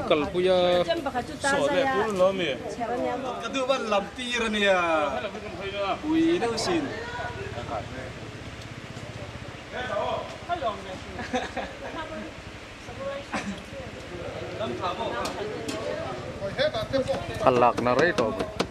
kalpui a. Thlalakna rei tawh bawk.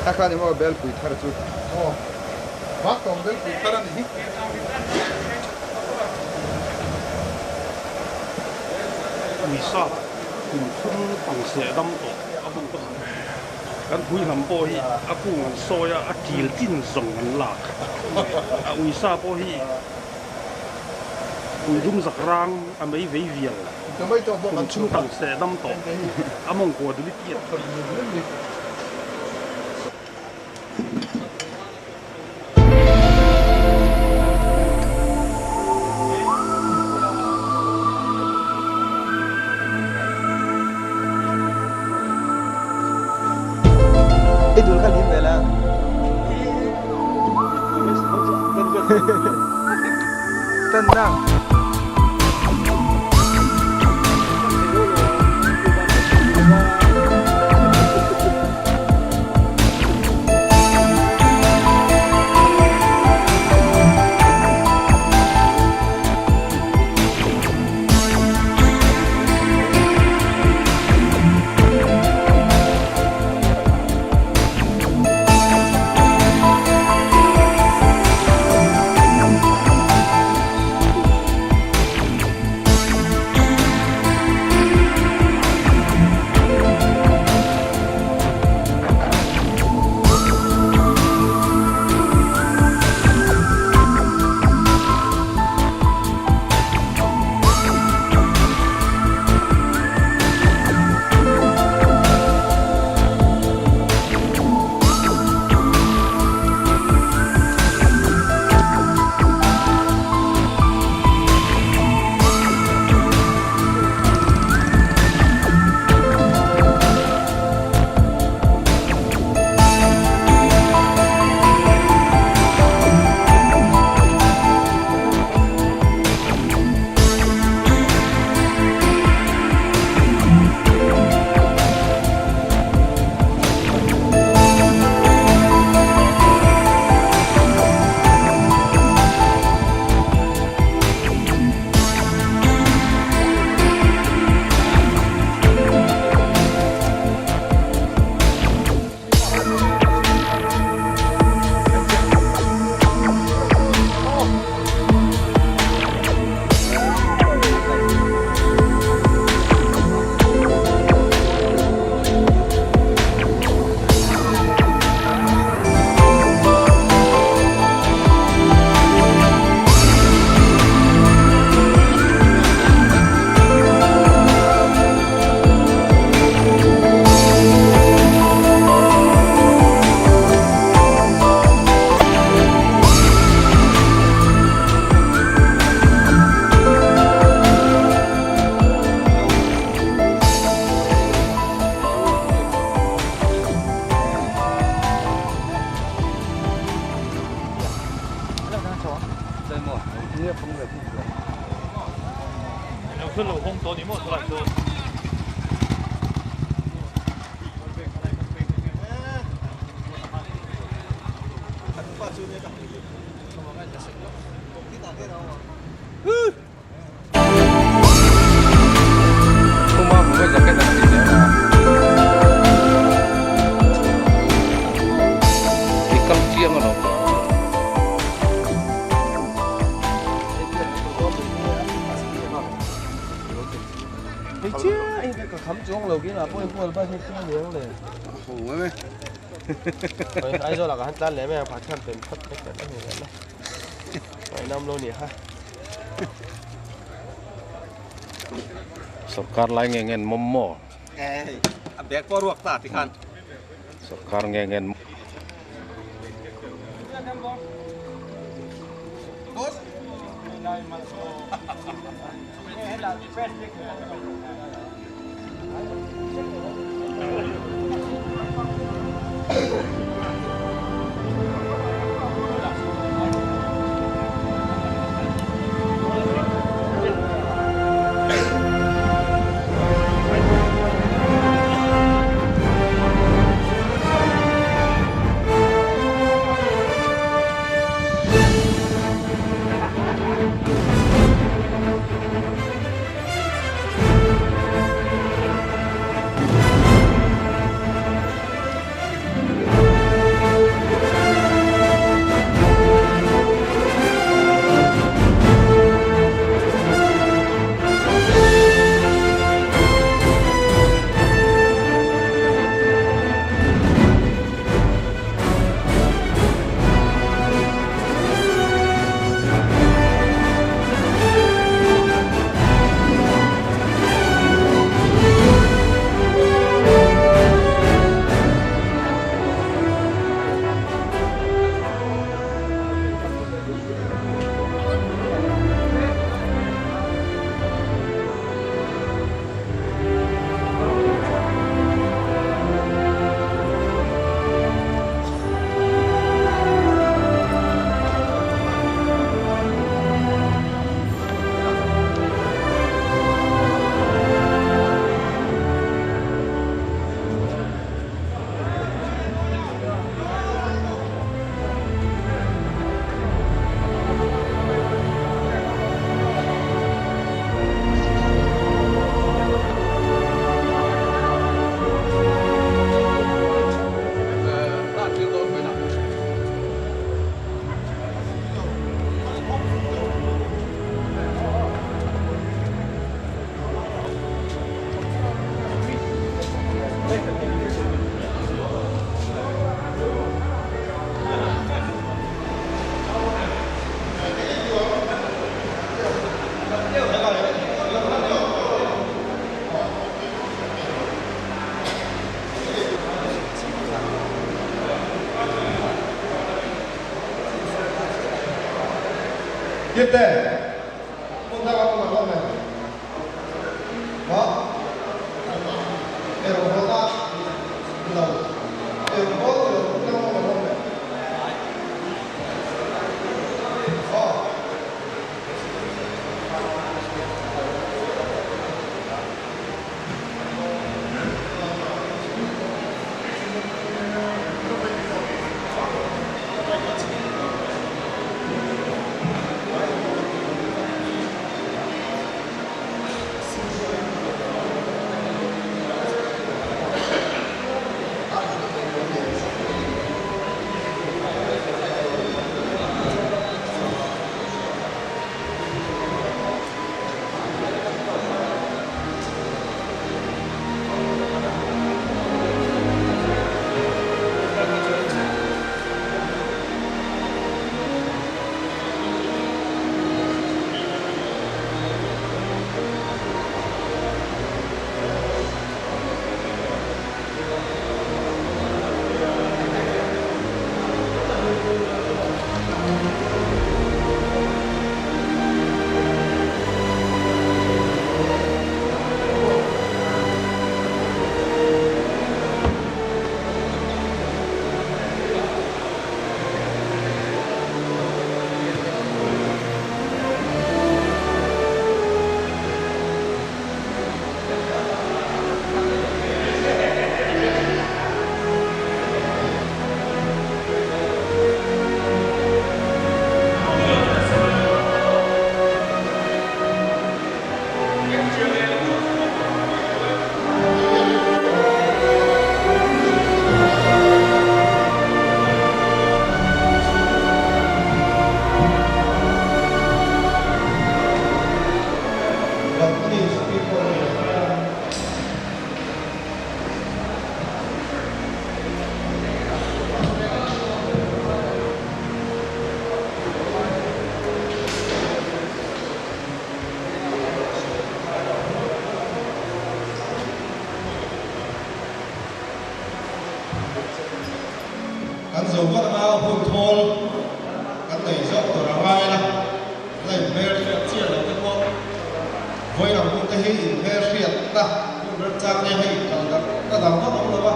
A khan emaw belpui thar chu. Aw, bak tawng belpui thar a ni hi. Uisa kum thum pang seh dam tawh a buk a, kan pui lam pawh hi a kung an sawi a, a til chin zawng an lak a, uisa pawh hi pui dum zak rang a mei vei vial kum thum pang seh dam tawh a mawngkua duli piat. I dul kha lim ve la. Tan na. Kham chuang lo kin ah pawh in ball bike hi tum aniang le. Ho mai mai. Aizawl ah ka han tlan leh mai ang Pathian pen phawt te ka hmu leh mai. Ngaihnawm lo nia ha. Sorkar lai nge ngen mawm maw? A bag pawh ruak ta tikhan. Sorkar nge ngen. Kan zo vat anga hun thawl kan nei zawk tur a ngai la, la inhmelhriat chiah lo te pawh vawi ang hun te hi inhmelhriatna hun remchang nia hei kal darh na dang vak awm lo a,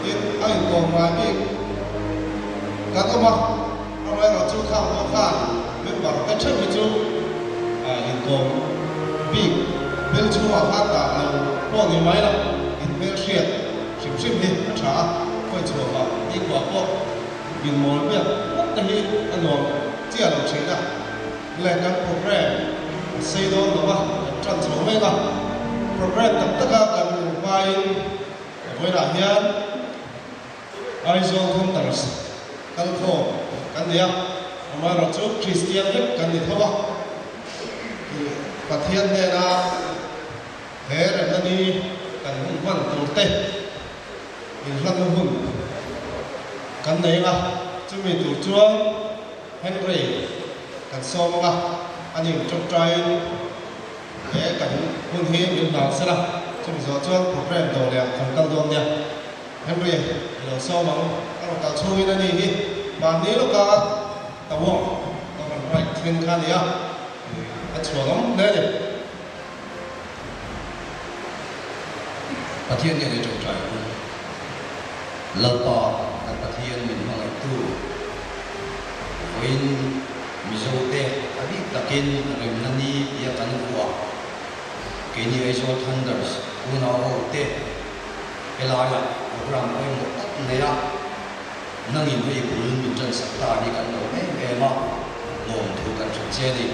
tin a inkawm ngai bik kan awm a, amaherawhchu khang pawh khan member te theuh hi chu inkawm bik bel chhungah khan dah lo pawh ni mai la, inhmelhriat Hrim hrim hi a tha a, khawi chhuahah nikua pawh inmawl biak ngawt te hi a nuam chiah lo thin a, le kan program a sei dawn lo a, kan tan chho mek a, program tak taka kan luh hmain vawiinah hian Aizawl Hunters kalkhawm kan nei a, amaherawhchu Kristian vek kan ni tho a, Pathian hnena He remna ni kan hun hman tur te inhlanna hun kan nei anga, chumi tur chuan Henry kan sawm anga, ani tawngtaiin he kan hun hi min hlan sela, chumi zawh chuan program dawh leh ah kan kal dawn nia. Henry i lo sawm ang, a rawn kal chhungin ani hi mahni lawka tawng a rawn write thleng kha a nia, a chhuan awm hle a ni. Pathian nen i tawngtai hun. Lalpa kan Pathian min hmangaihtu vawiin Mizote a bik takin remna ni tia kan vuah keini Aizawl Thunders unau ho te helaiah program pawimawh tak nei a, nangin hei bul min tansak ta hi kan lo em em a, lawmthu kan hrilh che a ni.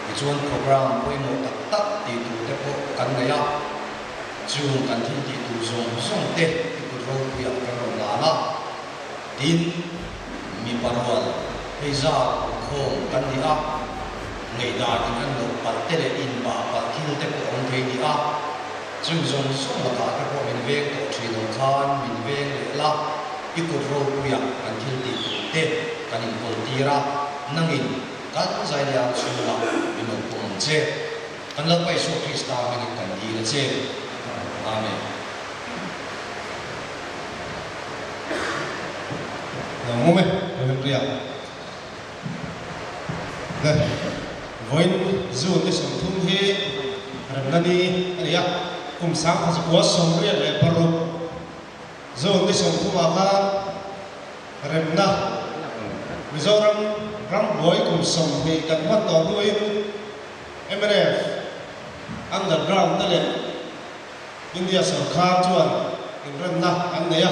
Tichuan program pawimawh tak tak tih tur te pawh kan nei a, chung kan thil tih tur zawng zawng te i kut ropuiah kan rawn lan a, tin, mipa rual hei zat awmkhawm kan ni a, ngaihdan in an loh palh te leh inbah palh thil te pawh awm thei ni a, chung zawng zawng lakah te pawh min veng tawh thin ang khan min veng leh la, i kut ropuiah kan thil tih tur te kan inkawl tir a, nangin Kan zailiang chhungah min rawn pawm ang che. Kan Lalpa Isua Krista hmingin kan dil a che. Amen. Lo ngawm e, Rev. Le, vawiin June ni 30 hi remna ni a ni a, kum 1986 June ni 30 ah khan Remna, Mizoram rambuai kum 20 kan hman tawh hnuin mnf underground te leh India sorkar chuan inremna an nei a.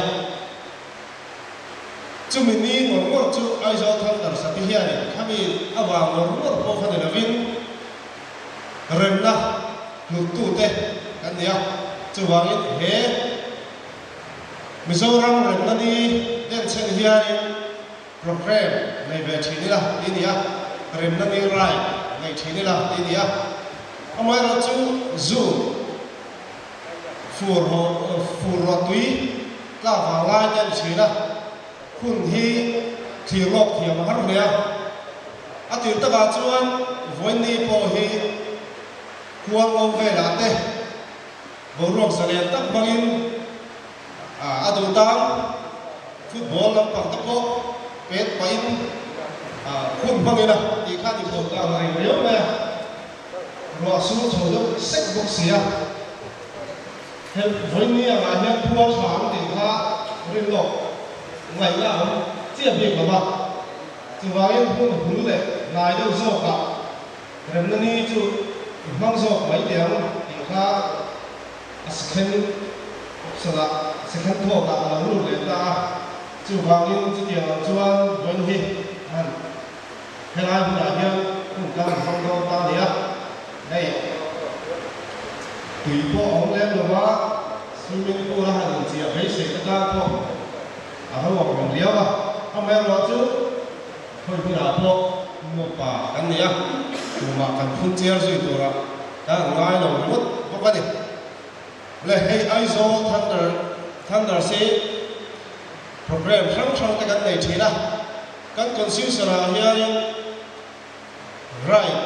Chumi ni ngawr ngawr chu Aizawl Thunder Sati hianin khami avang ngawr ngawr pawh kha ni lovin remna hluttute kan ni a. Chuvangin he. Mizoram remna ni denchhen hianin programme nei ve thin ila ti nia, remna ni rai nei thin ila ti nia. Amaherawhchu zu fur fur ruah tui tlak vang lai te a ni thin a, hun hi thlir lawk thiam a har hle a. A tir takah chuan vawiin pawh hi Hualngo velah te, Boruak zalen tak hmangin a duh tan football lampang te pawh pet pahin hun hmangin a tih kha ni tho ta reng riau mai a, ruah sur chho deuh sek bawk si a, he vawiin angah hian khua tha an tih kha rinlawk ngaihna a awm chiah bik lo va, chuvangin hmun hul leh hnai deuh zawkah Remna ni chu i hmang zawk mai teh ang tih kha a second option ah, second thought ah a lo lut leh ta a. Chuvangin chutiang ang chuan vawiin hi a han helai hunah hian hun kan han hmang dawn ta a ni a. Hei tui pawh a awm lem lo va, swimming pool a han inchiah beisei te tan pawh a ho ang reng riau a. Amaherawhchu Khawi hmunah pawh nupa kan nei a, tumah kan phun chiar zui tura kan ngai lo ringawt bawk a ni. Le hei Aizawl Thunder Thunders hi program hrang hrang te kan nei thin a, kan constitution ah hianin right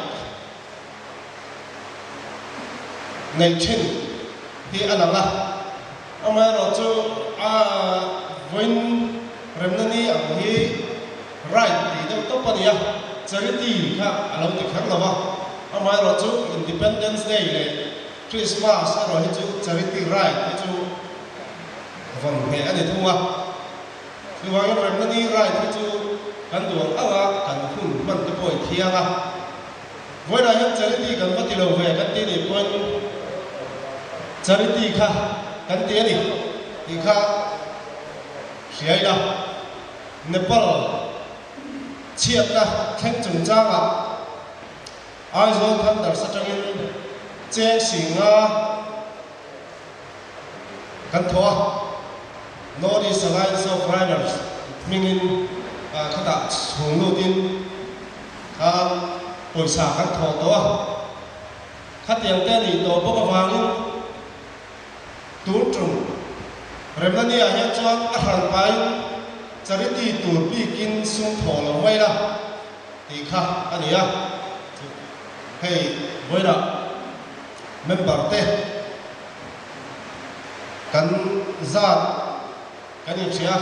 nei thin hi a lang a, amaherawhchu a vawiin. Remna ni ang hi right tih deuh tawp a ni a, charity kha a lo ti kher lo a, amaherawhchu Independence Day leh Christmas erawh hi chu charity right hi chu vawn hneh a ni thung a. Chuvangin Remna ni right hi chu kan duh ang ang a, kan hun hman te pawh i thiang a. Vawiinah hian charity kan va ti lo ve kan tih nih pawhin charity kha kan ti a ni tih kha hria ila. Nepal chhiatna thleng chungchangah Aizawl Thunders atangin cheng singa kan thawh a, North East Alliance of Riders hmingin khatah chhung lutin khan pawisa kan thawh tawh a, khatiang te a nih tawh bawk avangin tun tum Remnani-ah hian chuan a hran pain charity tur bikin sum thawh lo mai la tih kha a ni a, hei vawiinah Member te kan zat kan inhria,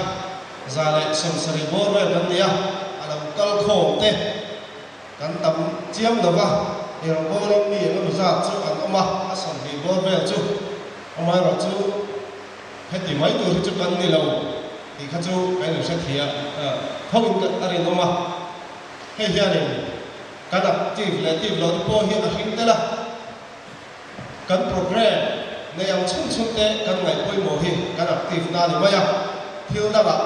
170 bawr vel kan ni a, a lo kal khawm te kan tam chiam lo va, eng bawrin mi eng emaw zat chu an awm a, a 20 bawr vel chu amaherawh chu heti mai tur hi chu kan ni lo tih kha chu kan inhre thei a, tho in a rinawm a, hei hianin Kan active leh active loh te pawh hi a hring tel a, kan program nei ang chhun chhun te kan ngaih pawimawh hi kan active na a ni mai a, thil dangah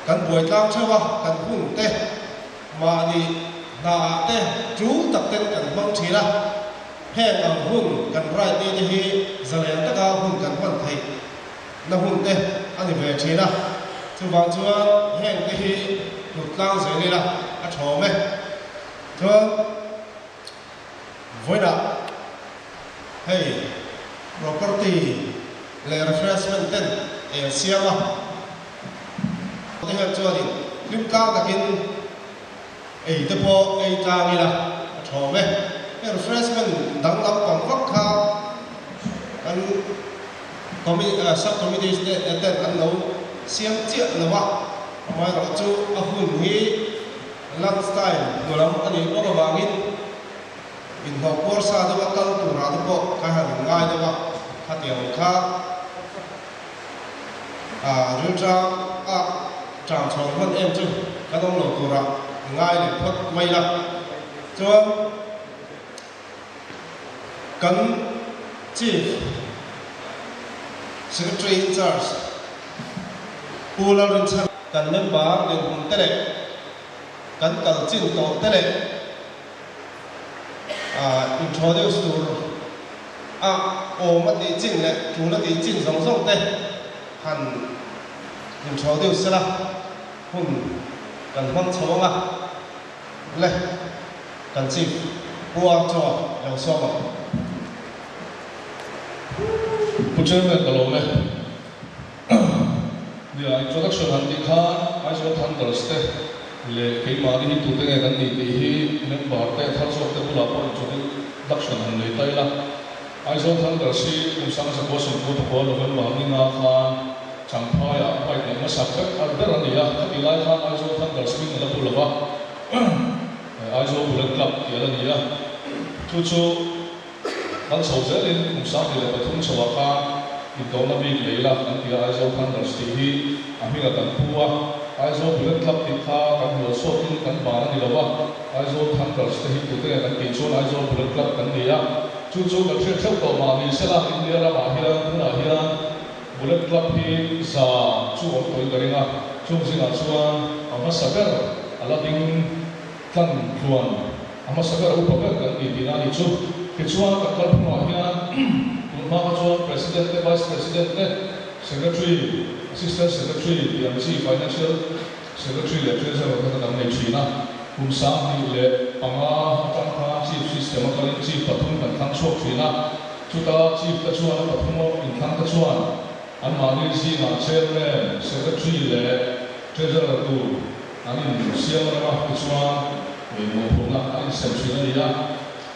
kan buai tlang theuh a, kan hun te mahni hna ah te tul tak ten kan hmang thin a, heng ang hun kan right ni te hi zalen taka hun kan hman theih na hun te a ni ve thin a, chuvang chuan heng te hi hlut tlang zel ila a thawm e. Chuan vawiinah hei property leh refreshment ten ei an siam a, te hian chuanin hlim tlang takin ei te pawh ei tlang ila a thawm e. Hei refreshment danglam pang vak kha kan Sub committees te ten an lo siam chiah lo a, amaherawh chu a hun hi lunch time hnu lam a nih bawk avangin inhlawh puar sa deuha kal turah te pawh ka han inngai deuh a, khatiang kha rilṭam a ṭam chhawn hman em chu kan awm lo turah ngai leh phawt mai la. Chuan. Kan Chief Secretary in Charge Pu Lalrinchhan. Kan member dinhmun te leh kan kal chin tawh te leh introduce tur a awm a tih chin leh tul a tih chin zawng zawng te han introduce sela hun kan hmang chho ang a. Le, kan Chief Pu Archaw lo sawm ang. Pu Chairman ka lawm e. Nia, introduction han tih khan Aizawl Thunders te leh keimahni hi tute nge kan nih tih hi member te thar zawk te bulah pawh introduction han nei ta ila. Aizawl Thunders hi kum 1999 November ni nga khan Champhaiah bike neih hmasa vek a ber a ni a, khati lai khan Aizawl Thunders hming a la pu lo va, Aizawl Bullet Club tih a la ni a. Chu chu kal chho zelin kum 2003 chhoah khan intohna bik lei la kan ti a, Aizawl Thunders tih hi a hming a kan pu a. Aizawl Bullet Club tih kha kan hnual sawtin kan ban a ni lo va, Aizawl Thunders te hi tute nge kan tih chuan Aizawl Bullet Club kan ni a. Chu chu kan hriat theuh tawh mah ni sela India ramah hian tunah hian Bullet Club hi za chu awm tawhin ka ring a, chung zingah chuan a hmasa ber a la ding tlan tluan, a hmasa ber a upa ber kan ni tihna a nih chu. Tichuan kan kalphungah hian tun hma kha chuan President te, Vice President te, Secretary, Assistant Secretary tih ang chi Financial Secretary leh Treasurer te kha kan nei thin a. Kum 2005 atang khan Chief System a kalin Chief pathum kan thlang chhuak thin a. Chuta Chief te chuan a pathum inthlang te chuan anmahni zingah Chairman, Secretary leh Treasurer tur an insiam a rem a, tichuan mawhphurhna an insem thin a ni a.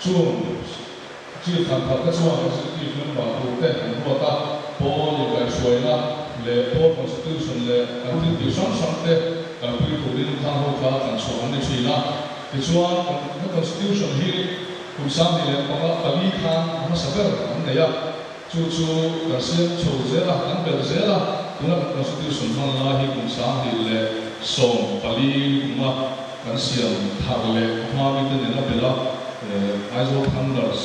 Chung Chief thlan khat te chuan Executive Member tur te an ruat a, pawl inkaihhruaina leh pawl constitution. Constitution leh kan thil tih hrang hrang te kalpui turin khang ho kha thlan chhuah an ni thin a. Tichuan, kan Constitution hi kum 2005 khan a hmasa ber an nei a, chu chu kan siam chho zel a, kan belh zel a, tuna kan Constitution hman lai hi kum 2014 kuma kan siam thar leh a hma mite nena belh a, Aizawl Thunders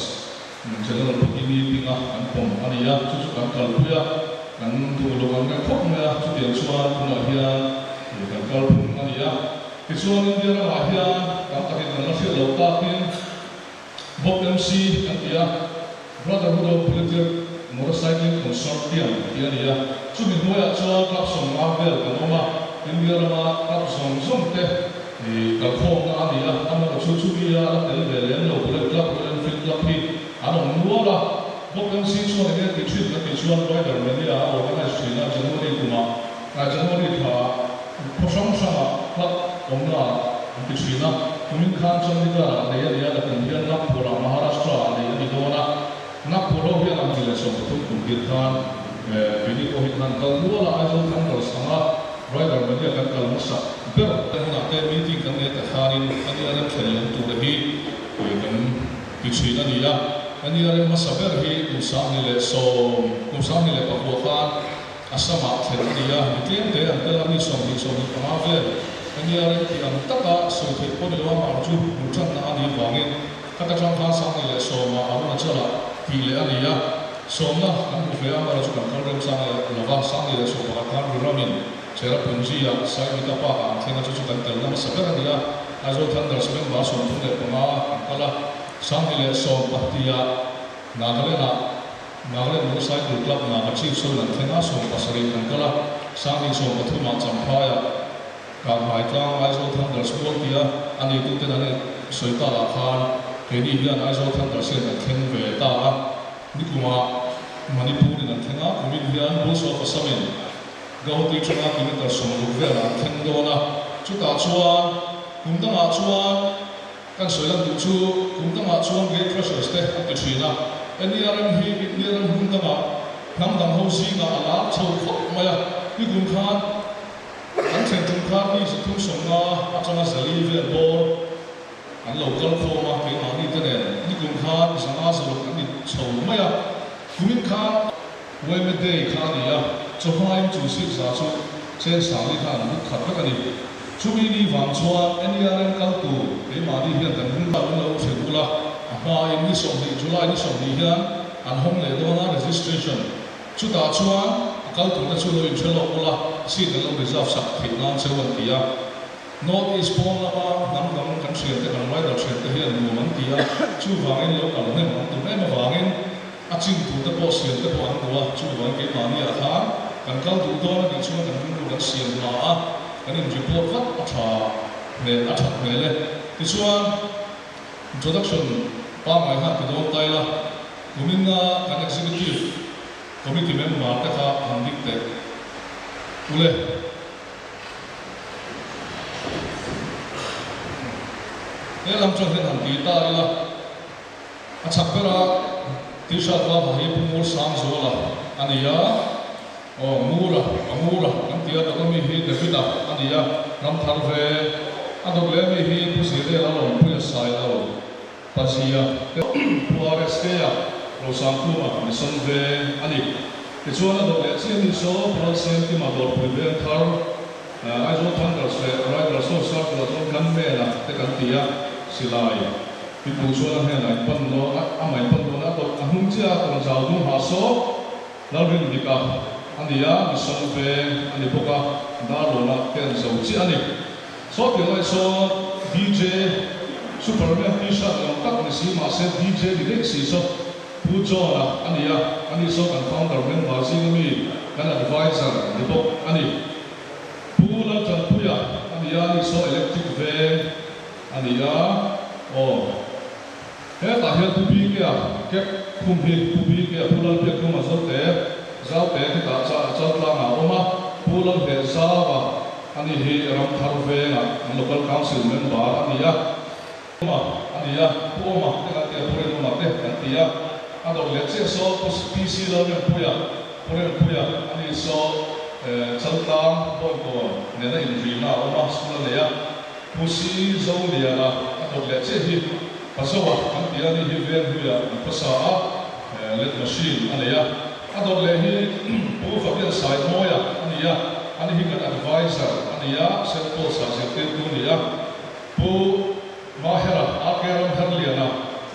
General Body meeting-a kan pawm a ni a, chu chu kan kalpui a, kan duh lo ang reng khawp mai a, chutiang chuan tunah hian kan kalphung a ni a. Tichuan India ramah hian tam takin kan la hriat loh takin Bob MC kan ti a, Brotherhood of Bulleteer Motorcycling Consortium tih a ni a, chumi hnuaiah chuan club 50 vel kan awm a, India rama club zawng zawng te kalkhawmna a ni a, amaherawhchu chu chumi a la tel ve lem lo Bullet Club, Royal Enfield Club hi an awm nual a. Bob MC chuan enge ti thin kan tih chuan Rider Mania a organise thin a, January kumah, January thlaah khaw hrang hrangah club awmna an ti thin a, kumin khan Chandigarh ah nei a ni a, nakin hian Nagpur ah Maharashtra ah nei a ni dawn a, Nagpur ho hian an 2013 kum tir khan keini pawh hi khan kal nual a, Aizawl Thunders anga Rider Mania kan kal hmasa ber te hmunah te meeting kan nei ta khanin a nia rem thlen leh awm tur te hi kan ti thin a ni a, a nia rem hmasa ber hi kum 2010, kum 2009 khan Assam-ah thlen a ni a, mi tlem te an tel a, mi 20, 25 vel a nia rem tih ang taka sawi theih pawh ni lo a, mar chu hmuh tanna a nih vangin khata tang khan 2010-ah Arunachal-ah tih leh a ni a, sawmna kan hmu ve a, mar chu kan kal remchang leh lo va, 2011 khan Ruramin Cherrapunji-ah Saimita Park-ah an thleng a, chu chu kan telna hmasa ber a ni a, Aizawl Thunders member 35 an kal a, 2012-ah Nagaland-ah Nagaland Motorcycle Club Naga Chief Sawn an thleng a, 70 an kal a, 2013 ah Champhaiah Kanghai tlang Aizawl Thunders mual tia a neituten an sawi ta lah khan keini hian Aizawl Thunders hian kan thleng ve ta a, nikumah Manipur in an thleng a, kumin hian Bulls of Assam in Guwahati atanga kilometre 60 velah an thleng dawn a, chutah chuan kum dangah chuan Kan sawi lan duh chu kum dangah chuan Gate Crushers te an ti thin a, NERM hi India ram hmun dangah hnam dang ho zingah a lar chho khawp mai a, ni kum khan kan thlen tum khan mi 350 atanga 400 vel bawr an lo kal khawm a, keimahni te nen ni kum khan 500 an ni chho mai a, kumin khan Weme Day kha a ni a, chawhmain chu seat za chu chen sangli khan an buk khat vek a ni. Chumi ni vang chuan NERM kal tur keimahni hian kan ring lo lo hrilh ula, a hmain ni 20 July ni 20 hian an hawng leh dawn a registration. Chutah chuan a kal turte chu lo inhre lawk ula, seat an lo reserve sak theih nan cheu an ti a. North East pawn lama hnam dang kan thiante kan rider thiante hian nuam an ti a, chuvangin lo kal hnem an tum em avangin, A chin tur te pawh siam te pawh an duh a, chuvang keimahni ah khan kan kal duh dawn a nih chuan kan rilru kan siam hma a, kan in report vat a tha hmel a that hmel e. Tichuan introduction pangngai khan ti dawn ta ila, kumin a kan executive committee member te kha han dik teh ule. He lam chuan hian han ti ta ila. A chhak bera T-shirt var ha hi Pu Ngur Sangzuala a ni a, aw Ngura, a Ngura kan ti a, dawt ami hi David-a a ni a, ram thar ve. A dawt leh ami hi Pu Zirel a lawmpui a sai lo, Pazia te Pu RSK-a Rosangkhuma Mission ve a ni. Tichuan a dawt leh chiah mi saw Pu Lalsiamkima Dawrpui veng thar Aizawl Thunders leh Riders ho Circle-ah chuan Gunman-a te kan ti a, silai. Pipu chuan a hnenah in pan dawn a, amah in pan dawn a, a tawp a hnung chiah a tawn zau dum ha saw Lalrin Dika a ni a, Mission Veng a ni bawk a, Darlawnah te an zo chiah a ni. Saw tih lai sawn DJ Superman T-shirt ni awm tak ni si mahse DJ ni daih si saw Pu John-a a ni a, ani saw kan founder member zinga mi kan advisor ni bawk a ni. Pu Laltanpuia a ni a, ani saw Electric Veng a ni a, aw. Hetah hian Pu Bikea kep khum hi Pu Bikea Pu Lalbiakkhuma Zote Zaute khitah Chaltlangah a awm a, Pu Lalheh Zava a ni hi Ramthar Vengah an Local Council member a ni a, Awma a ni a, Pu Awma te kan ti a, Pu Rinawma te kan ti a, a dawt leh chiah saw Pu PC Lalrempuia, Pu Rempuia a ni saw. Chaltlang Bawngkawn nena inrina a awm a, school a nei a. Pu Si Zoliana a dawt leh chiah hi Pazoa kan tih a ni hi Venhluia an khawsa a, let machine a nei a. A dawt leh hi Pu Fabian Saimawia a ni a, ani hi kan advisor a ni a, Saint Paul's ah zirtirtu a ni a. Pu Mahera, AK Ramherliana,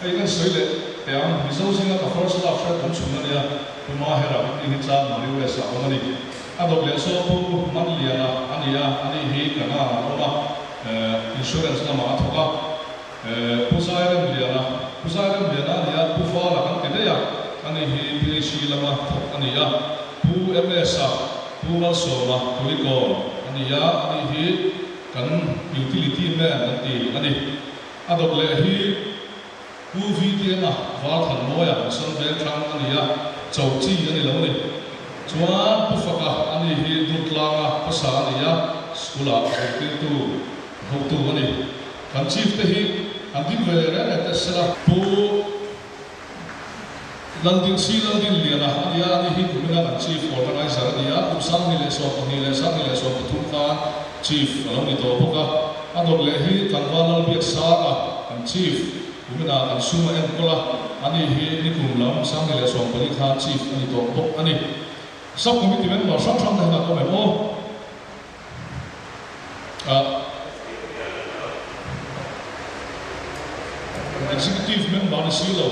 hei kan sawi leh teh ang, Mizo zinga ka first love hriat awm chhun a nia, Pu Mahera hi ni hi Chang Mari West ah awm a ni. A dawt leh saw Pu Manliana a ni a, ani hi Kana ah awm a, insurance lamah a thawk a. Pu Zairemliana, Pu Zairemliana a ni a, Pu Vala kan ti daih a, ani hi PHE lama thawk a ni a. Pu MS-a, Pu Malsawma, Kulikawn a ni a, ani hi Kan utility man an ti a ni. A dawt leh hi Pu VTM-a Valthanmawia Mission Vengthlang a ni a, cho chi a ni lo ni. Chuan Pu Faka a ni hi Durtlanga khawsa a ni a, school-ah zirtirtu hotu a ni. Kan chief te hi an ding ve leh reng reng te sela. Pu Laldingsi Laldinliana a ni a, ani hi kumina kan Chief Organizer a ni a, kum 2012 leh 2013 khan Chief a lo ni tawh bawk a. A dawt leh hi Tlangval Lalbiaksanga kan Chief kumina kan sum a enkawl a, ani hi nikum lam 2014 khan Chief a ni tawh bawk a ni. Sub Committee member hrang hrang te hian an awm em aw? Executive member ni si lo,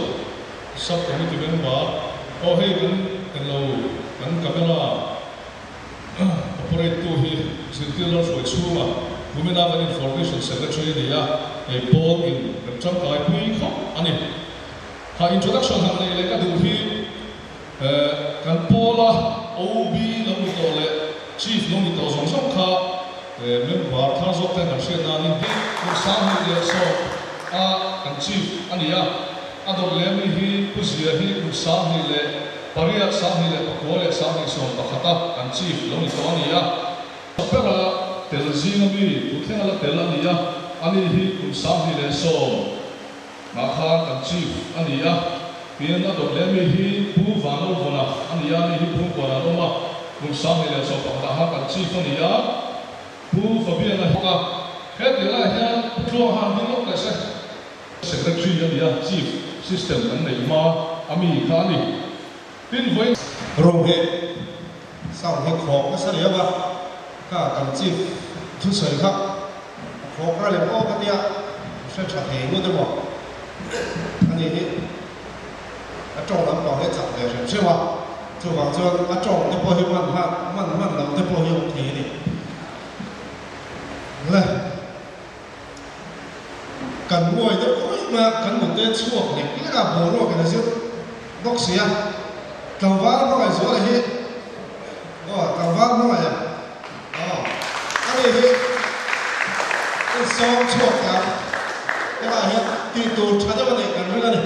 sub committee member, aw hei kan englo kan camera operate tu hi zirtir lam hruai chhunga kumina kan information secretary a ni a, hei pawl in kan tangkai pui khawp a ni. Ha introduction han neih leh ka duh hi. Kan pawla OB lo ni tawh leh Chief lo ni tawh zawng zawng kha member thar zawk ten kan hriat nanin hi kum 21 a kan Chief a ni a, a dawt leh ami hi Pu Zia hi kum 28, 29 leh 21 a kan Chief lo ni tawh a ni a. Bera tel zing ami tuthlenga la tel a ni a, ani hi kum 21. Mah kha kan Chief a ni a, tin a dawt leh mi hi Pu Vanlalvawna a ni a, ani hi Phungkawn an awm a, kum 21 ah khan kan Chief a ni a, Pu Fabian a bawk a, he tih lai hian Pu Tluang han ding lawk teh se. Secretary a ni a, Chief system kan neih hma a mi kha a ni. Tin vawiin. Room hi sound hi khawk nasa riau a, kha kan Chief thusawi kha a khawk ra lem awk a tia, hre tha thei ngut emaw a ni hi a tawng lampang hi a chak ve hrim hrim a, chuvang chuan a tawng te pawh hi man hman man hman lo te pawh hi a awm thei a ni. Le. Kan nguai deuh ruih mai a, kan mute chhuak lek lek a, boruak in a zir bawk si a, tlangval hmangaih zuala hi aw tlangval hmangaih a aw a ni hi in sawm chhuak ta helaiah hian tih tur tha deuh a neih kan ring a ni.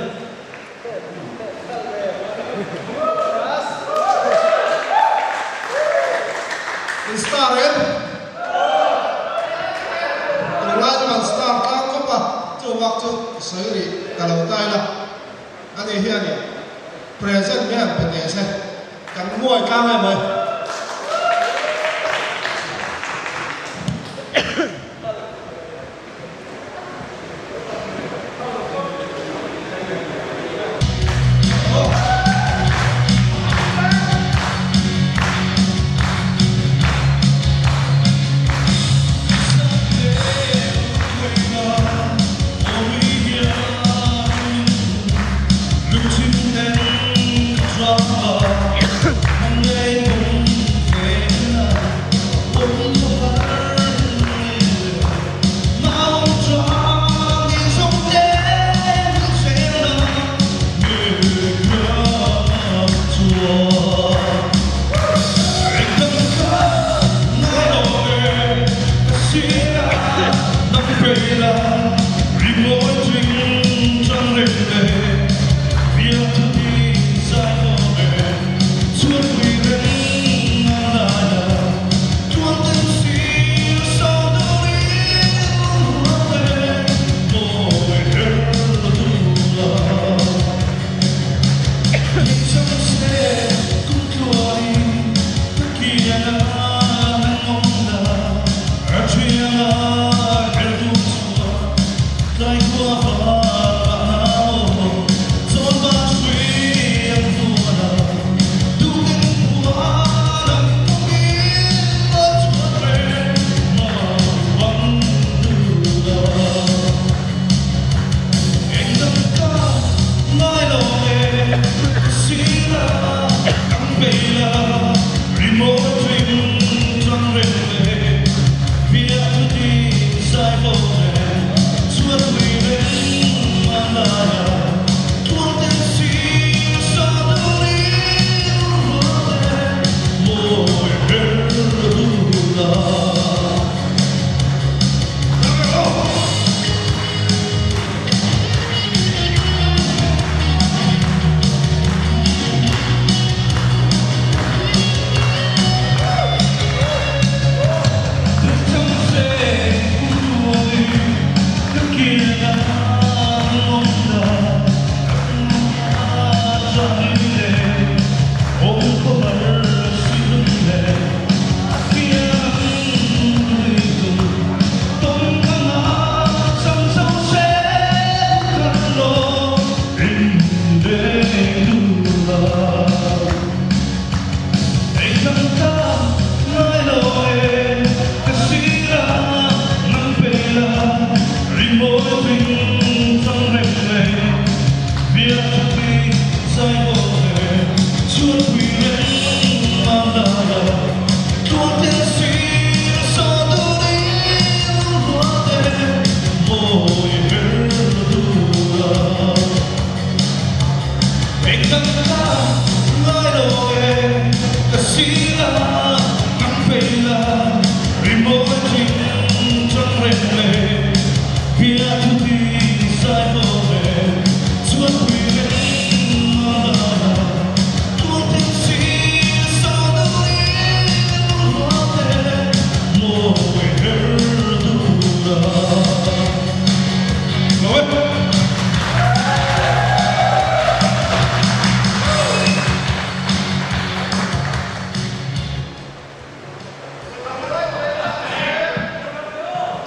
In star em? Tunlai chu kan star tlang khawp a, chu vak chu sawi rih ka lo tai la. Ani hianin present mai an pe teh se, kan muai tlang em mai.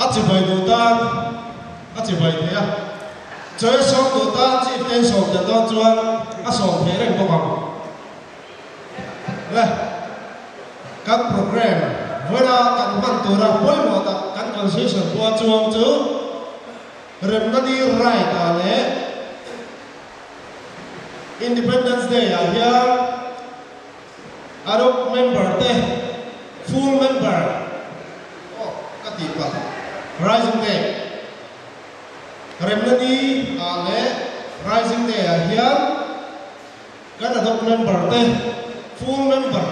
A chibai duh tan a chibai thei a, chawi sawm duh tan chief te sawm tel dawn chuan a sawm thei reng bawk ang. Le, kan program vawiina kan hman tura pawimawh tak kan constitution pua chuang chu Remna Ni Right ah leh Independence Day ah hian Arab member te full member aw ka tih palh Rising Day Remna Ni ah leh Rising Day ah hian kan Adopt member te full member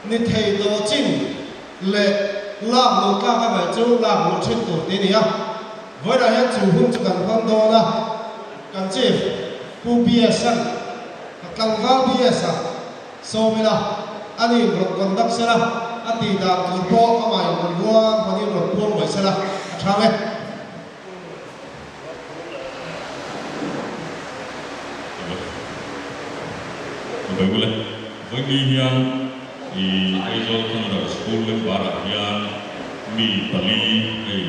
ni thei tawh chin leh lak luh tlak a ngaih chu lak luh thin tur tih a ni a. Vawiinah hian chu hun chu kan hmang dawn a, kan Chief Pu BS-a'n a tlangval BS-a sawm ila, a ni in rawn conduct sela, a tih dan tur pawh amah in rawn rual hmanin rawn puang mai sela a tha ang e. Vawiin hian i Aizawl Thunder School member-ah hian mi pali hei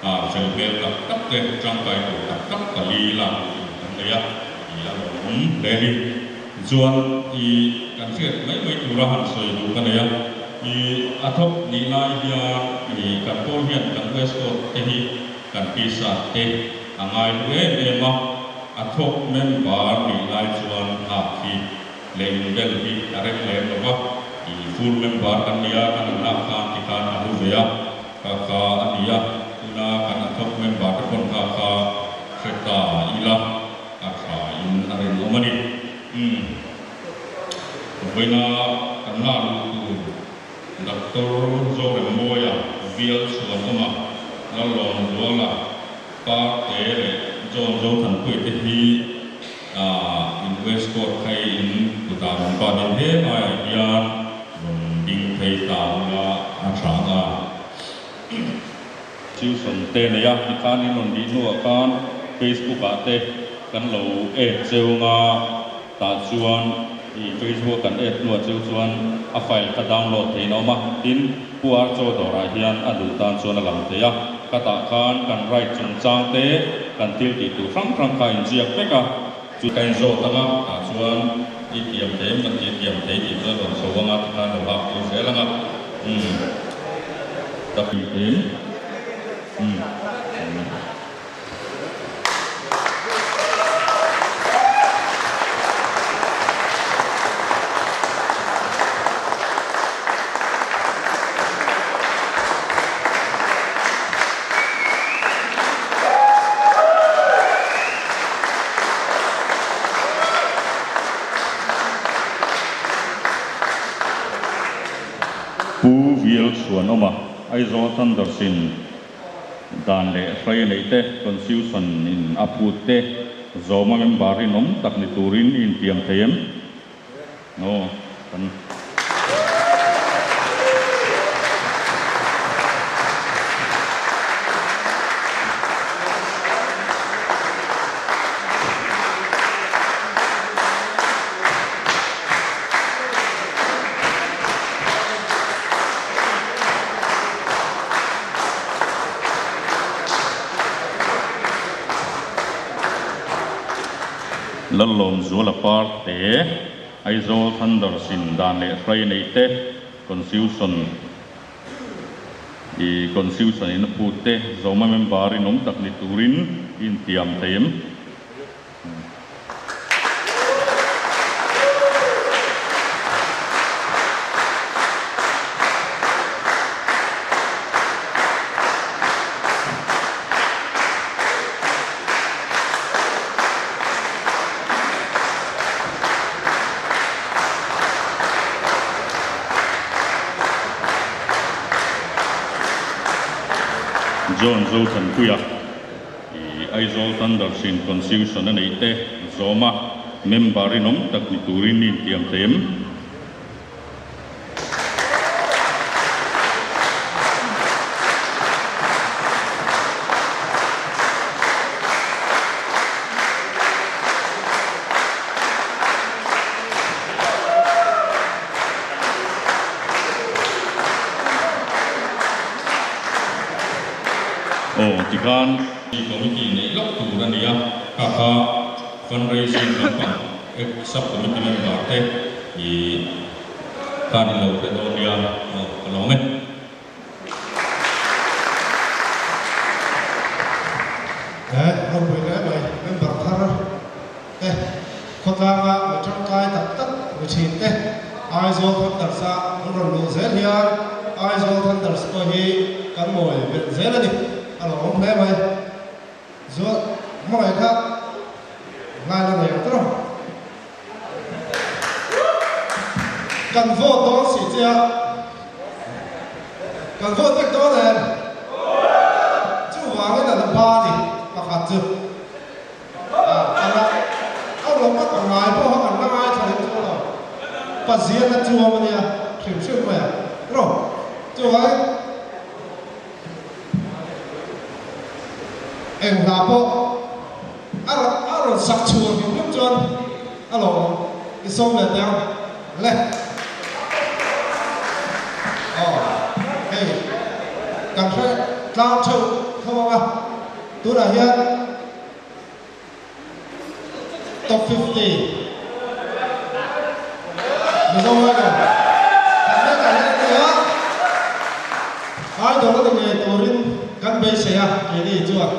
a fel hmel tak tak te, tangkai tur tak tak pali lak duh tur kan nei a, i a rawn awm hle a ni. Tichuan i kan hriat mai mai tura han sawi duh ka nei a, i a thawk nih lai hian i kan pawl hian kan waistcoat te hi kan t-shirt te a ngai hlu em em a, a thawk member nih lai chuan hak hi leh inbel hi a rem lem lo va, i full member kan nia kan an lak khan ti khan a hlu ve a, kha kha a ni a, tuna kan a thawk member te pawn kha kha hre ta ila a tha in a rinawm a ni. Umm vawiina kan lak luh tur Doctor Zoremmawia Vial Chhuanawma, Lallawmzuala, Parte leh John Zothanpuii te hi in waistcoat phei in kutah rawn bat in he laiah hian rawn ding phei ta ula a tha a. Tuition te nei a, tikhan in rawn dih hnuah khan Facebook ah te kan lo add cheu nga tah chuan i Facebook a kan add hnuah cheu chuan a file kha download theihin a awm a, tin Pu Archaw dawrah hian a duh tan chuan a lang thei a, ka tah khan kan right chungchang te kan thil tih tur hrang hrang kha a inziak vek a, chu ka inzawt ang a, tah chuan i tiam thei em kan ti tiam thei tih chuan rawn chho ang a tikhan lo hak tir zel ang a, umm ka ti em umm. Pu Vial Chhuanawma, Aizawl Thunders in dan leh hrai neih te, Constitution in a phut te zawma member rinawm tak ni turin i intiam thei em? No, kan. Lallawmzuala Parte, Aizawl Thunders in dan leh hrai neih te, Constitution i Constitution in a phut te, Zoma member in awm tak ni turin i intiam thei em? John Zothanpuia. I Aizawl Thunders in Constitution a neih te zawm a, member rinawm tak ni turin i intiam thei em? Aw tikhan committee neih lawk tur a ni a, kha kha fundraising lampang sub committee member te i khan i lo hre dawn nia, aw ka lawm e. He ropui hle mai member thar te khawtlanga mi tangkai tak tak mi thin te Aizawl Thunders a an rawn luh zel hian Aizawl Thunders pawh hi kan mawi belh zel a ni a lo awm hle mai. Zual hmangaih kha ngai la nei ang tawh. Kan vote dawn si che a, kan vote vek dawn em? Chuvangin an ba ni pakhat chu. A rawng a ka ngai pawh a kan la ngai thla leh chuang lo. Pazian a chuam a nia hrim hrim mai a. Rawh chuvangin eng hla pawh a a rawn sak chhur hrim hrim chuan a lo i sawm leh teh ang le. Aw hei kan hre tlang theuh tho ang a tunah hian. Top 50 Mizo Idol kan mek ah hian a ni a, Idol a ni ngei turin kan beisei a keini chuan.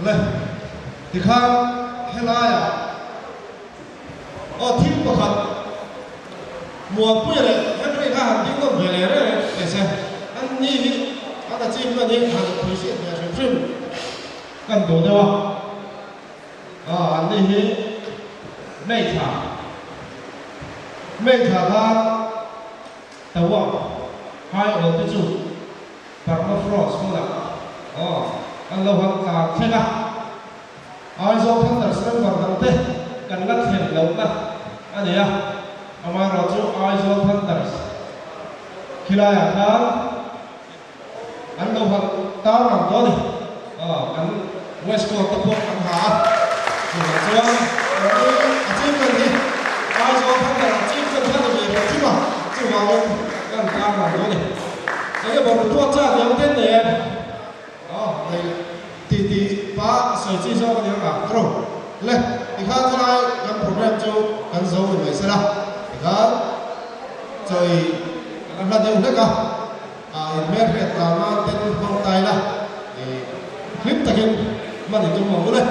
Le, tikhan helaiah aw thil pakhat Muanpuia leh Henry kha han ding nawm ve leh reng reng teh se, an ni hi an achievement hi han pui hriat ve hrim hrim kan duh deuh a, aw an ni hi May thla, May thla khan Tawang hai awl te chu Permafrost hmunah aw an lo han tlan thleng a, Aizawl Thunders member dangte kan la thlen lohna a ni a, amaherawhchu Aizawl Thunders khilaiah khan an lo han tarlang tawh a ni. Aw kan West Coast te pawh an ha a, chuvang chuan achievement hi Aizawl Thunder achievement kha ni ve hrim hrim a, chuvangin kan tarlang tawh a ni. Enge maw report chak liam ten nei em? Aw nei leh ti ti pa sawi chi zawk a ni ang a, ka ro le tikhan helai kan program chu kan zo ni mai se la, tikhan chawi a hla deuh hlek a, ah inhmel hriat tlan nan ten hmang ta ila ih hlim takin hman i tum ang u le.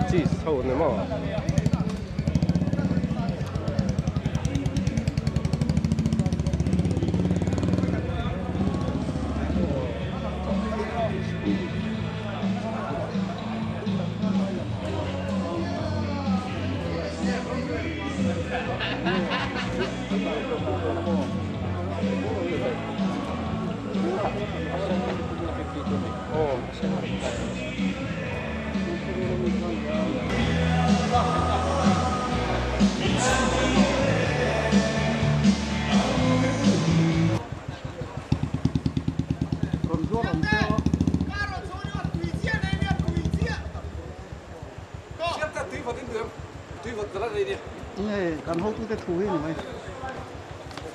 Cheese ho ni maw?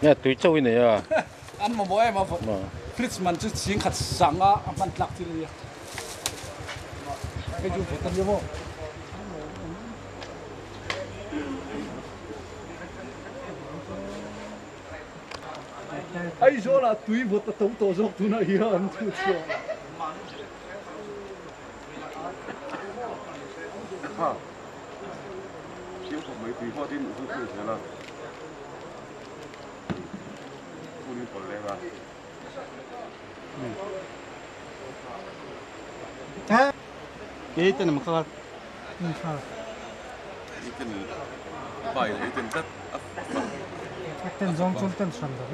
Nge tui chauh i nei a. An mamawh em a fridge man chu chhing khat sanga a hman tlak thil a nia. Hei chu vawt a nia maw. Aizawl ah tui vawt a to tawh zawk tunah hian chu chuan. Kha thiam khawp mai tui vawt in zu thung zel a. Phun in pawlh leng a. Kei te nam kha. Iten bai leh iten tlat a Ten zawng chuan ten hran lo.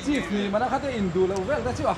Chief ni mana kha te in duh loh vel ta chu a.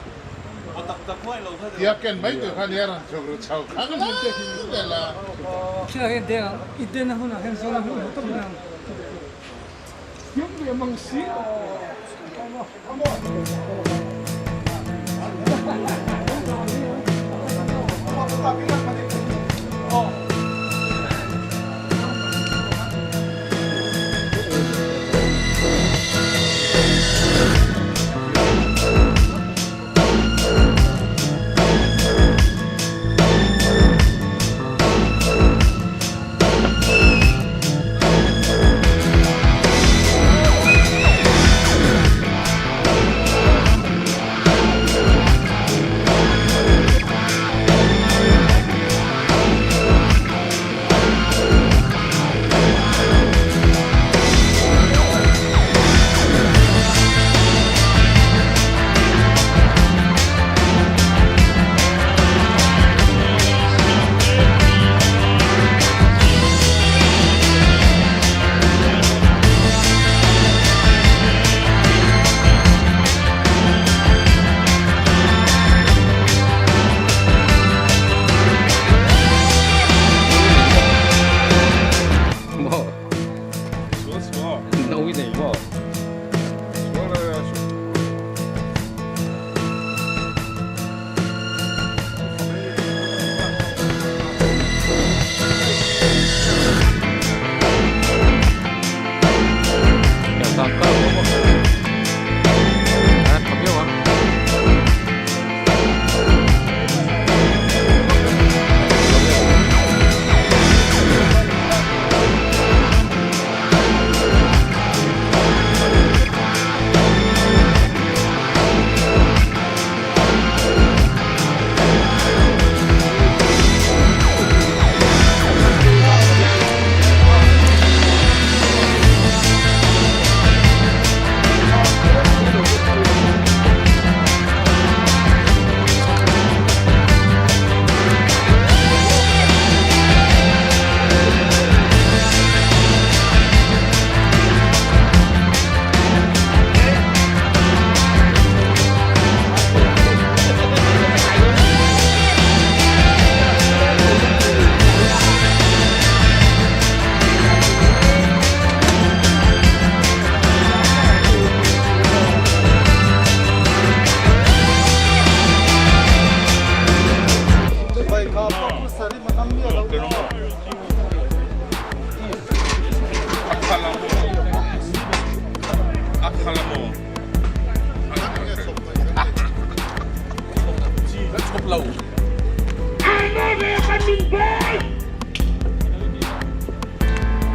lo.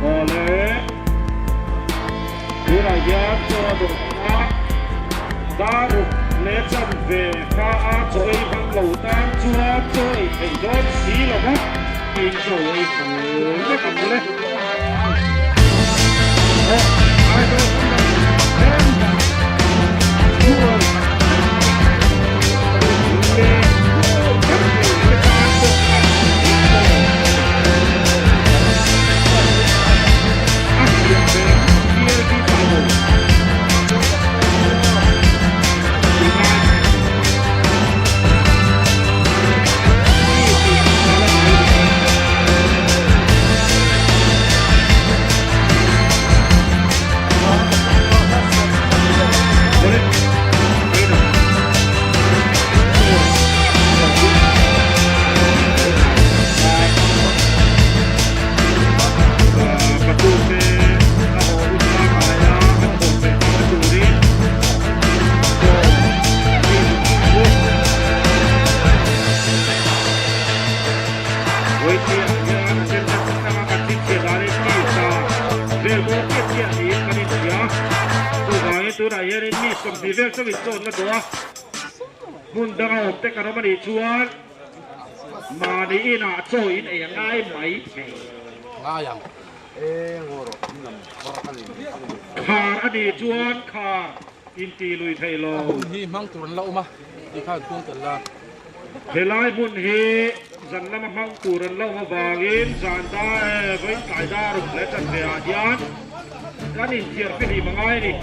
Awle, tunah hian chaw a dawh a, dar ruk leh chanve kha a chaw ei hmang lo tan chuan chaw ei theih dawn si lo va, in chaw ei fel vek ang le. Hmun danga awm te kan awm a nih chuan mahni inah chaw in ei a ngai mai thei. Ngai ang. Khar a nih chuan khar inti lui thei lo. A hun hi hmang tur an la awm a tih kha an khuang tel la. Helai hmun hi zan lama hmang tur an la awm avangin zan dar vawiin tlai dar ruk leh chanve ah hian kan inthiar fihlim a ngai a ni.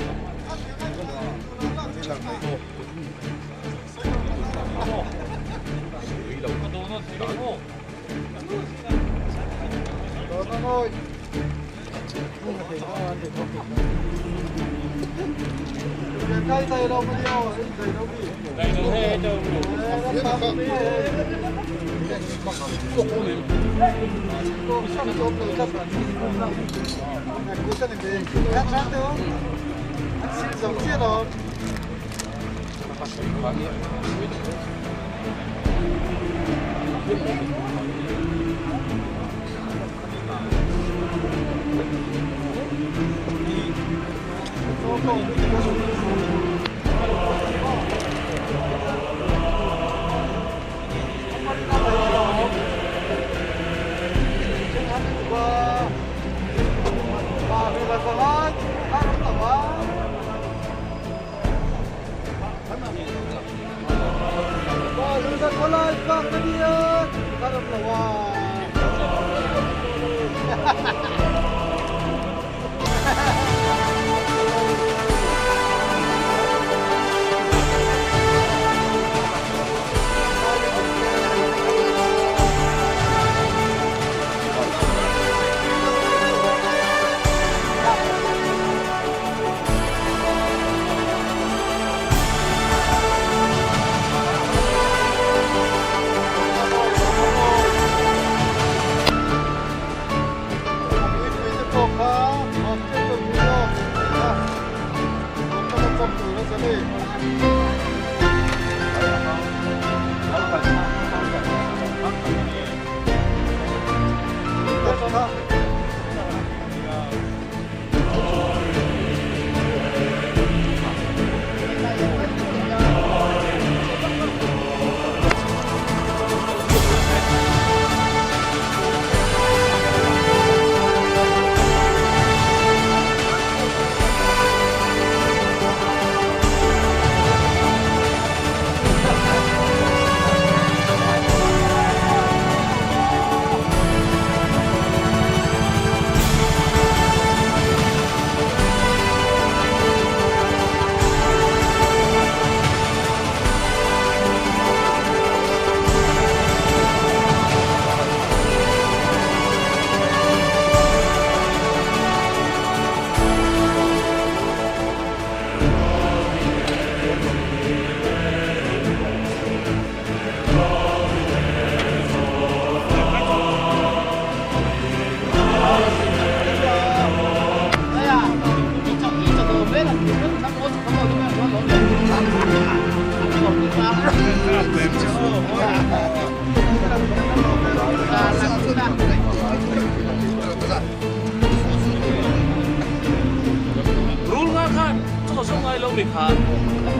kha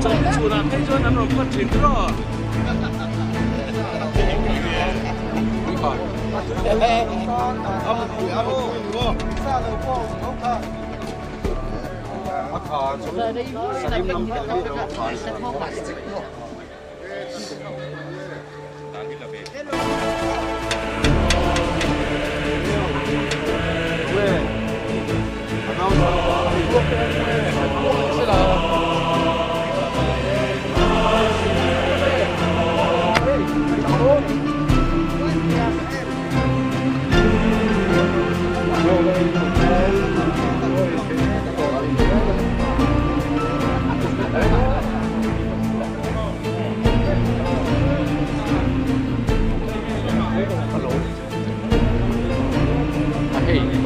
chawlh chhunah phei chuan an rawn phawt thin tiraw. A hei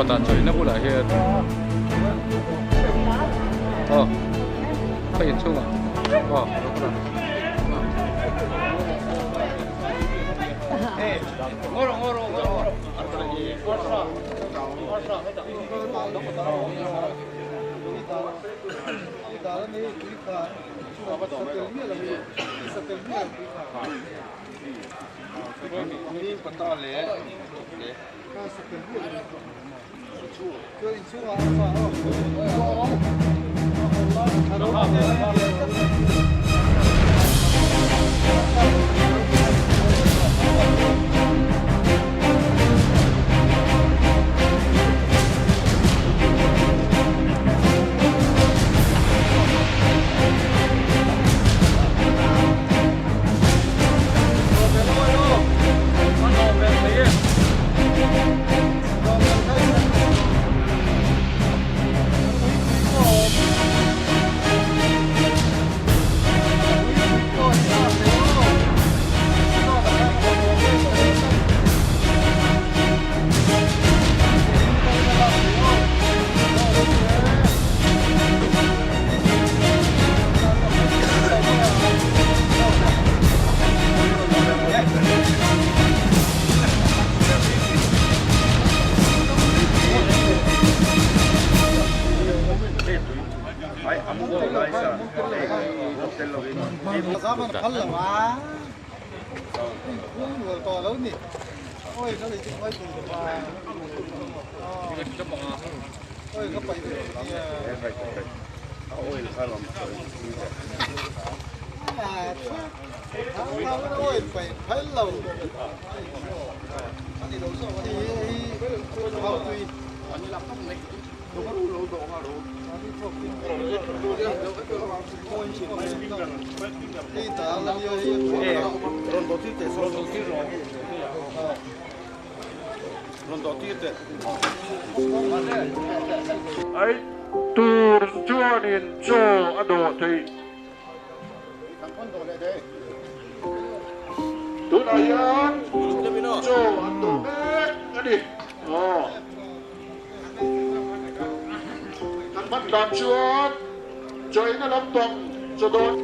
kawtah chawihna bulah hian aw khaw inchhungah aw Ai tur chuanin chaw a dawh theih. Tunah hian chaw an dawh mek a ni. Aw. Kan hman dan chuan chawina lampang chaw dawn.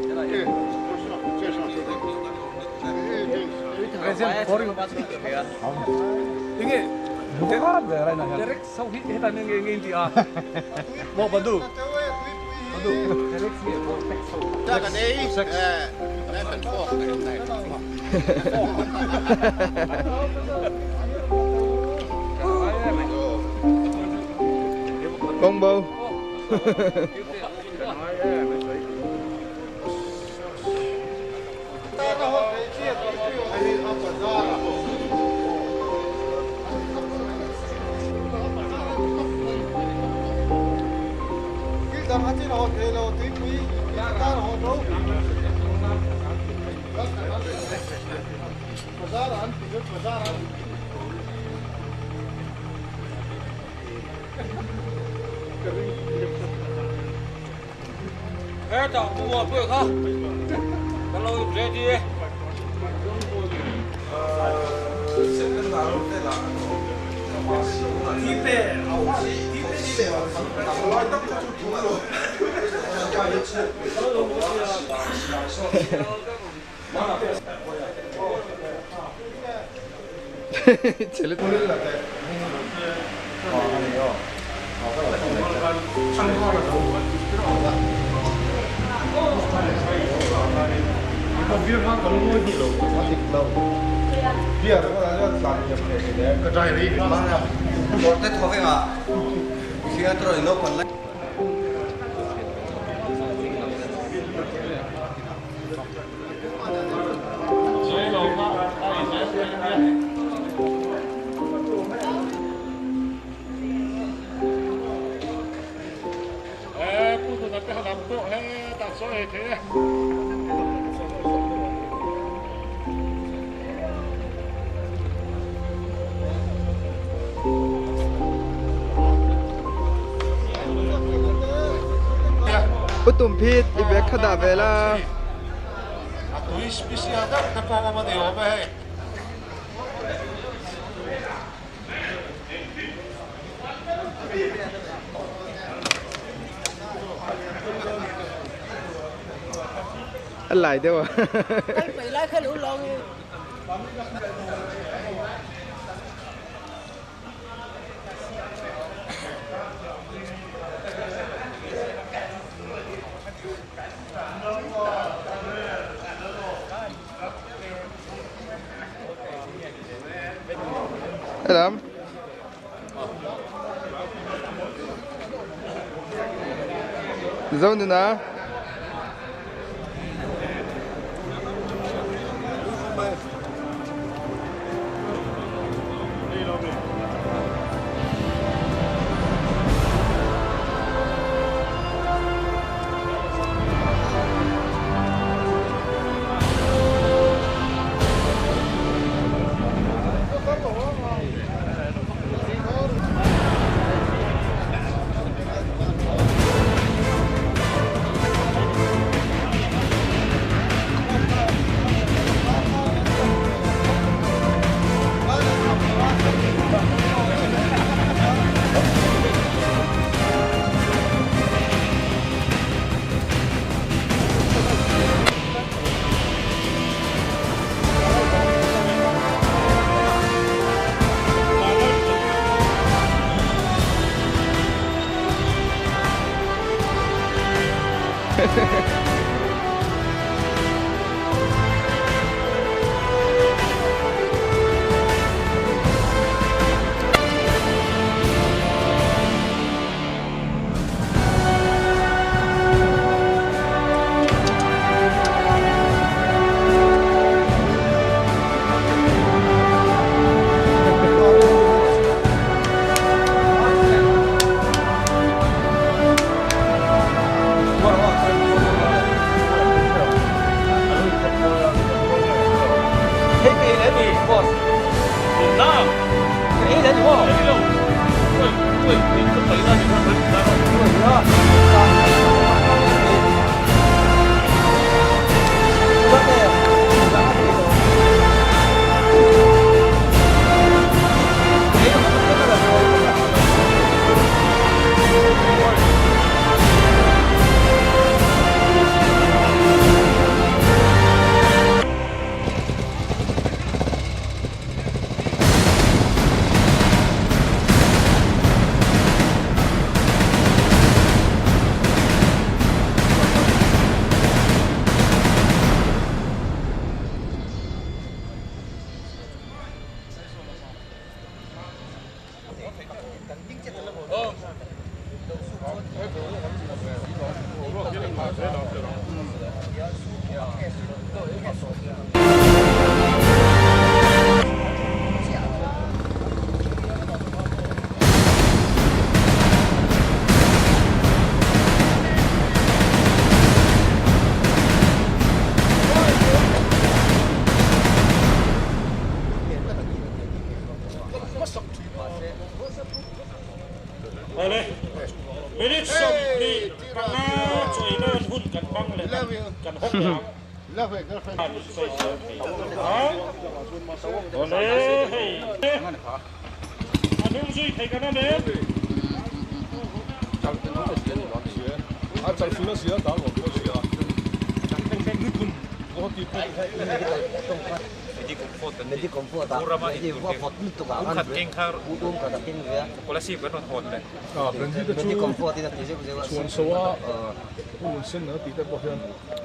Kawngbo. Beer hang ka lungawi hnih lo. A dik lo. Beer hmangah chuan tlan thiam thei thei le. Ka dry rei ve. Dawrte thaw vengah theatre in open lai. Pu Tum phit i bag kha dah ve la. A lai deuh a. Helam. Zonuna.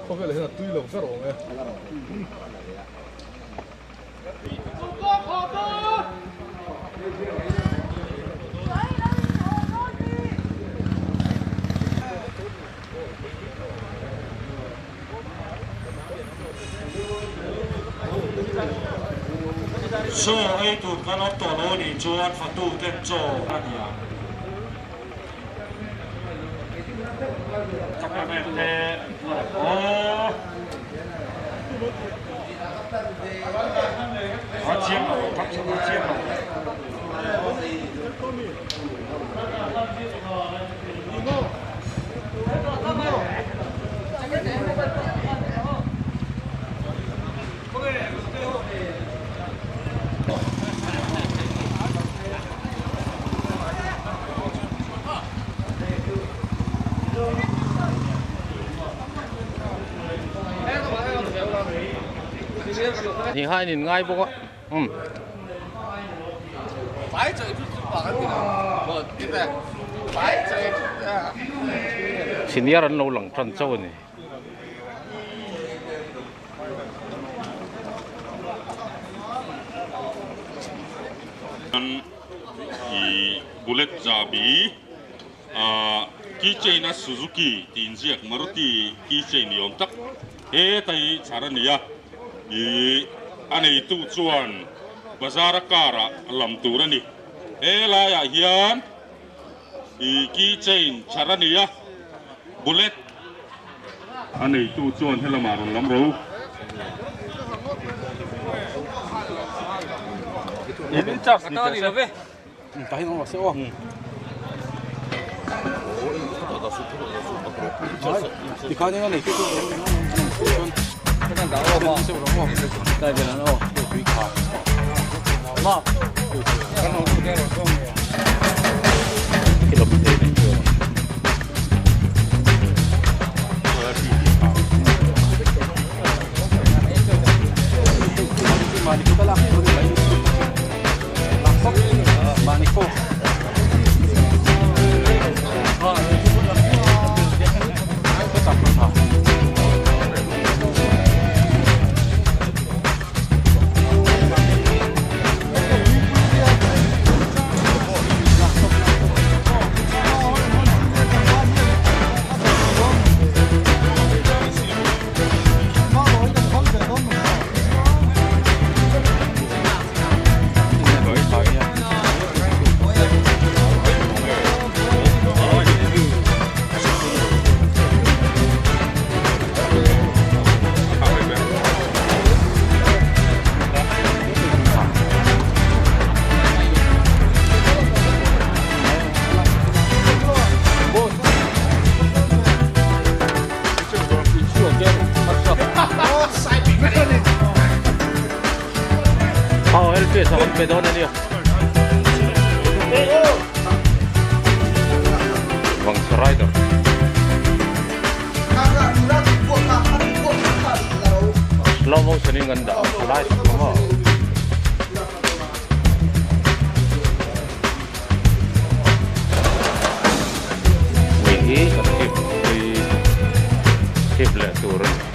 Khawvel hian a tui lo ber awm e. Chaw ei tur kan awm tawh lo a nih chuan fatu ten chaw a ni ang. Cameraman te aw a chiang lo a chiang lo. Thì hai nghìn ngay bốc á. Ừ. Senior an lo lang tran chau ani. I bullet chabi ah keychain a Suzuki tih inziak Maruti keychain ni awm tak hetai chhar a ni a ih a neitu chuan bazar a car ah lam tur a ni helai ah hian ih keychain chhar a ni a bullet a neitu chuan helamah rawn lam ro. Rider. Slow motion in ganda. Light mo. Ui hi kan hip ui hip le tur.